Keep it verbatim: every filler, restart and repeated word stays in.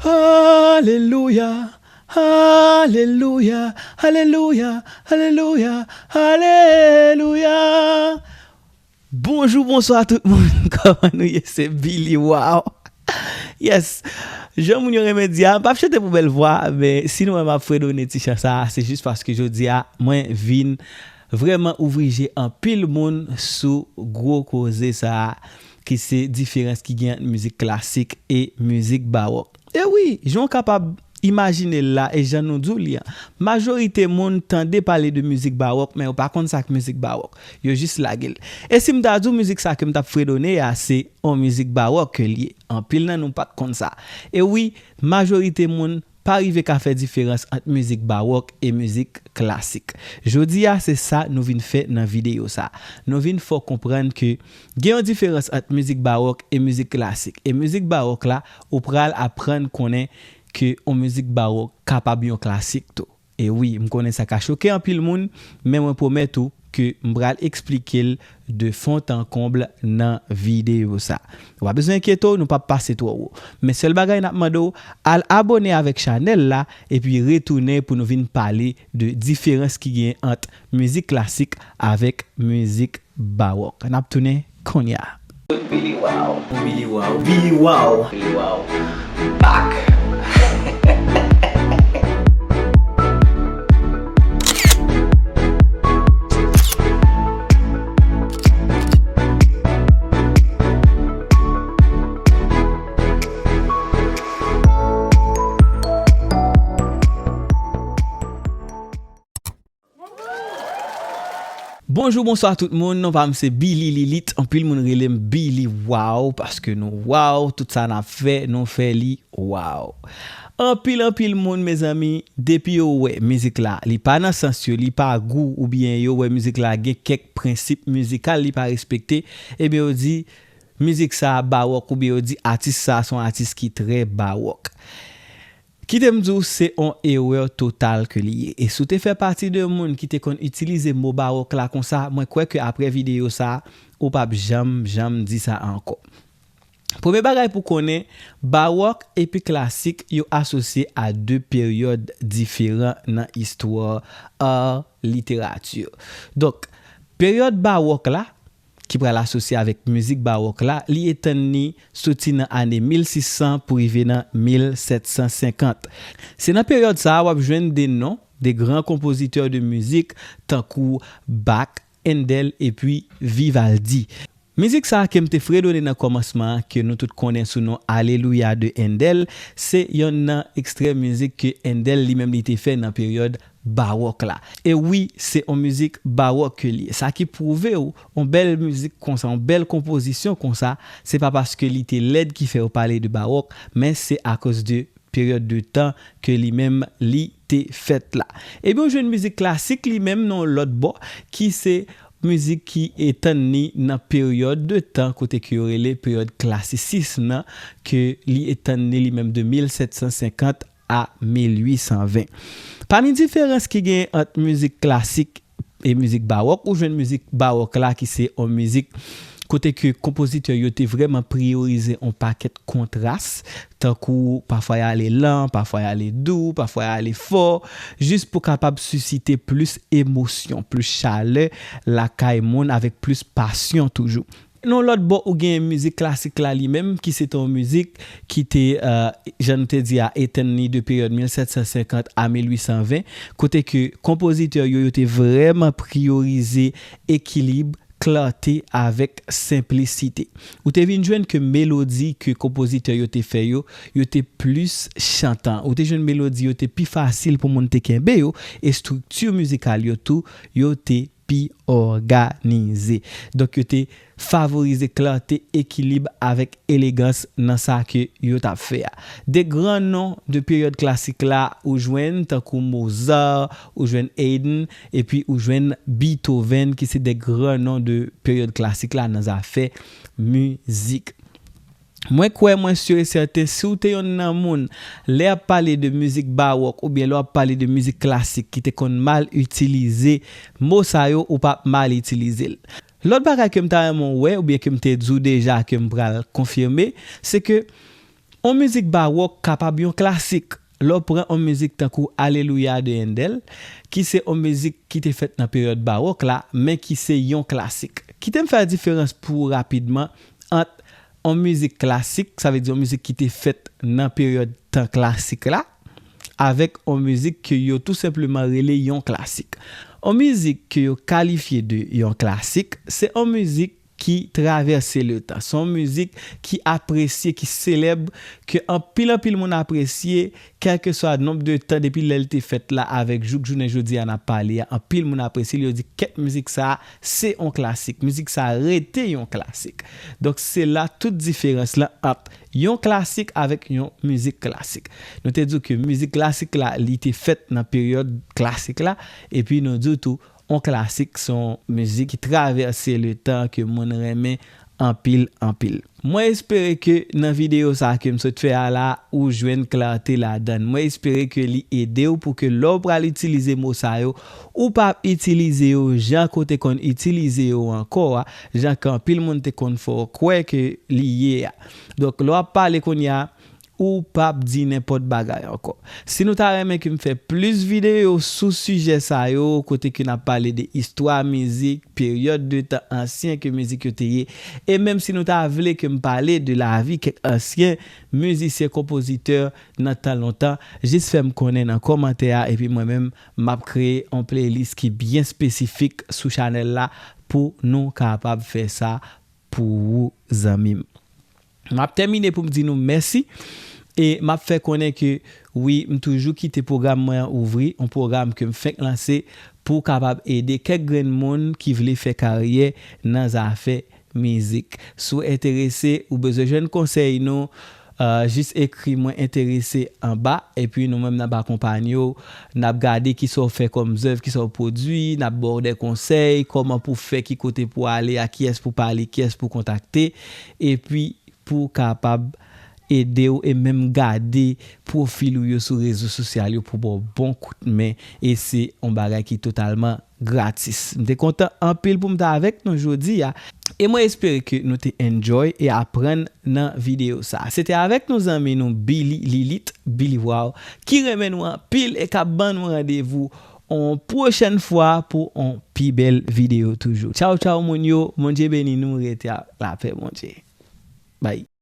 Alelouya, alelouya, alelouya, alelouya, alelouya. Bonjou, bonswa tout moun. Kòman nou ye? Se Billy Wow. Yes. Jan moun yo renmen di a, m p ap chante pou bèl vwa, men si nou wè m ap fredone ti chan sa a, se jis paske jodi a, mwen vin vrèman ouvri je anpil moun sou gwo koze sa a, ki se diferans ki gen ant mizik klasik e mizik bawòk. E wi, jan w kapab imajine l la e jan nou di w li an, majorite moun tande pale de mizik bawòk, men yo pa konn sa k mizik bawòk. Yo jis lage l. E si m ta di w mizik sa ke m t ap fredone a, se yon mizik bawòk ke l ye. Anpil nan nou pa t konn sa. E wi, majorite moun pa rive ka fè diferans ant mizik bawòk e mizik klasik. Jodi a, se sa nou vin fè nan videyo sa. Nou vin fè w konprann ke gen yon diferans ant mizik bawòk e mizik klasik. E mizik bawòk la, ou pral aprann konnen ke yon mizik bawòk kapab yon klasik tou. E wi, m konnen sa ka choke anpil moun, men mwen pwomèt ou ke m pral eksplike l de fond en comble nan videyo sa. Ou pa bezwen enkyete w, nou p ap pase twò wo. Men sèl bagay n ap mande w, al abone avèk chanèl la, epi retounen pou nou vin pale de diferans ki gen ant mizik klasik avèk mizik bawòk. N ap tounen kounye a. Billy Wow. Billy Wow. Billy Wow. Billy Wow. Back. Bonjou, bonswa tout moun. Non pa m se Billy Lilite. Anpil moun rele m Billy Wow paske nou wow. Tout sa n ap fè, nou fè li wow. Anpil, anpil moun, mezanmi, depi yo wè mizik la, li pa nan sans yo, li pa gou, oubyen yo wè mizik la gen kèk prensip mizikal li pa respekte, ebyen yo di mizik sa a bawòk, oubyen yo di atis sa a se yon atis ki trè bawòk. Kite m di w, se yon erè total ke li ye. E si w te fè pati de moun ki te konn itilize mo bawòk la konsa, mwen kwè ke apre videyo sa a, ou p ap janm, janm di sa ankò. Premye bagay pou konnen, bawòk epi klasik yo asosye a de peryòd diferan nan istwa ar literati. Donk, peryòd bawòk la, ki pral asosye avèk mizik bawòk la, li etann li soti nan ane mil sis san pou rive nan mil sèt san senkant. Se nan peryòd sa a w ap jwenn de non de gran konpozitè de mizik tankou Bach, Handel epi Vivaldi. Mizik sa a ke m te fredone nan kòmansman an, ke nou tout konnen sou non Alelouya de Handel, se yonn nan ekstrè mizik ke Handel li menm li te fè nan peryòd bawòk la. E wi, se yon mizik bawòk ke li ye. Sa ki pwouve w, yon bèl mizik konsa, yon bèl konpozisyon konsa, se pa paske li te lèd ki fè yo pale de bawòk, men se akoz de peryòd de tan ke li menm li te fèt la. Ebyen, ou jwenn mizik klasik li menm nan yon lòt bò, ki se mizik ki etann li nan peryòd de tan kote ke yo rele peryòd klasisism nan, ke li etann li li menm de mil sèt san senkant a mil uit san ven. Pami diferans ki genyen ant mizik klasik e mizik bawòk, ou jwenn mizik bawòk la ki se yon mizik kote ke konpozitè yo te vrèman priyorize yon pakèt kontras, tankou pafwa y ale lan, pafwa y ale dou, pafwa y ale fò, jis pou kapab sisite plis emosyon, plis chalè lakay moun avèk plis pasyon toujou. Nan lòt bò, ou gen mizik klasik la li menm, ki se te yon mizik ki te, eh, jan nou te di a, etann li de peryòd mil sèt san senkant a mil uit san ven, kote ke konpozitè yo, yo te vrèman priyorize ekilib, klarte avèk senplisite. Ou te vin jwenn ke melodi ke konpozitè yo te fè yo, yo te plis chantan. Ou te jwenn melodi yo te pi fasil pou moun te kenbe yo, e estrikti mizikal yo tou, yo te pi òganize. Donk, yo te favorize klarte, ekilib avèk elegans nan sa ke yo t ap fè a. De gran non de peryòd klasik la, ou jwenn tankou Mozart, ou jwenn Haydn, epi ou jwenn Beethoven, ki se de gran non de peryòd klasik la nan zafè mizik. Mwen kwè, mwen si e sèten, si w te yonn nan moun, lè y ap pale de mizik bawòk oubyen lè w ap pale de mizik klasik ki te konn mal itilize mo sa yo, ou p ap mal itilize l. Lòt bagay ke m ta renmen w wè, oubyen ke m te di w deja, ke m pral konfime, se ke On mizik bawòk kapab yon klasik. Lè w pran on mizik tankou Alelouya de Handel, ki se on mizik ki te fèt nan peryòd bawòk la, men ki se yon klasik. Kite m fè diferans pou ou rapidman ant on mizik klasik, sa vle di on mizik ki te fèt nan peryòd tan klasik la, avèk on mizik ke yo tou senpleman rele yon klasik. On mizik ke yo kalifye de yon klasik, se on mizik ki travèse letan. Se yon mizik ki apresye, ki selèb, ke anpil, anpil moun apresye, kèlkeswa nonb de tan depi lè l te fèt la avèk jouk jounen jodi a n ap pale a, anpil moun apresye l, yo di kèt mizik sa a, se yon klasik. Mizik sa a rete yon klasik. Donk, se la tout diferans lan ant yon klasik avèk yon mizik klasik. Nou te di w ke mizik klasik la, li te fèt nan peryòd klasik la, epi nou di w tou, on klasik se on mizik ki travèse letan, ke moun renmen anpil, anpil. Mwen espere ke nan videyo sa a ke m sot fè a la, ou jwenn klète ladan l. Mwen espere ke li ede w pou ke lè w pral itilize mo sa yo, ou p ap itilize yo jan ke w te konn itilize yo ankò a, jan ke anpil moun te konn fè w kwè ke li ye a. Donk, lè w ap pale kounye a, ou p ap di nenpòt bagay ankò. Si nou ta renmen ke m fè plis videyo sou sijè sa yo, kote ke n ap pale de istwa mizik, peryòd de tan ansyen ke mizik yo te ye, e menm si nou ta vle ke m pale de lavi kèk ansyen mizisyen, konpozitè nan tan lontan, jis fè m konnen nan kòmantè a, epi mwen menm, m ap kreye on playlist ki byen espesifik sou chanèl la pou nou kapab fè sa pou ou, zanmi m. M ap tèmine pou m di nou mèsi. E m ap fè konnen ke, wi, m toujou kite pwogram mwen an ouvri, on pwogram ke m fenk lanse pou kapab ede kèk grenn moun ki vle fè karyè nan zafè mizik. Si w enterese, ou bezwen jwenn konsèy nou, euh, jis ekri mwen enterese anba, epi nou menm n ap akonpanye w, n ap gade kisa w fè kòm zèv, kisa w pwodui, n ap ba w de konsèy, kòman pou fè, ki kote pou ale, a kiyès pou pale, kiyès pou kontakte, epi pou kapab ede w e menm gade pwofil ou yo sou rezo sosyal yo pou ba w bon kout men, e se yon bagay ki totalman gratis. M te kontan anpil pou m te avèk nou jodi a, e mwen espere ke nou te enjoy e aprann nan videyo sa. Se te avèk nou zanmi nou Billy Lilith, Billy Wow, ki renmen nou anpil e k ap ban nou randevou on pwochèn fwa pou on pi bèl videyo toujou. Tchaw, tchaw, moun yo. Bondye beni nou. Rete ak lapè Bondye. Bye.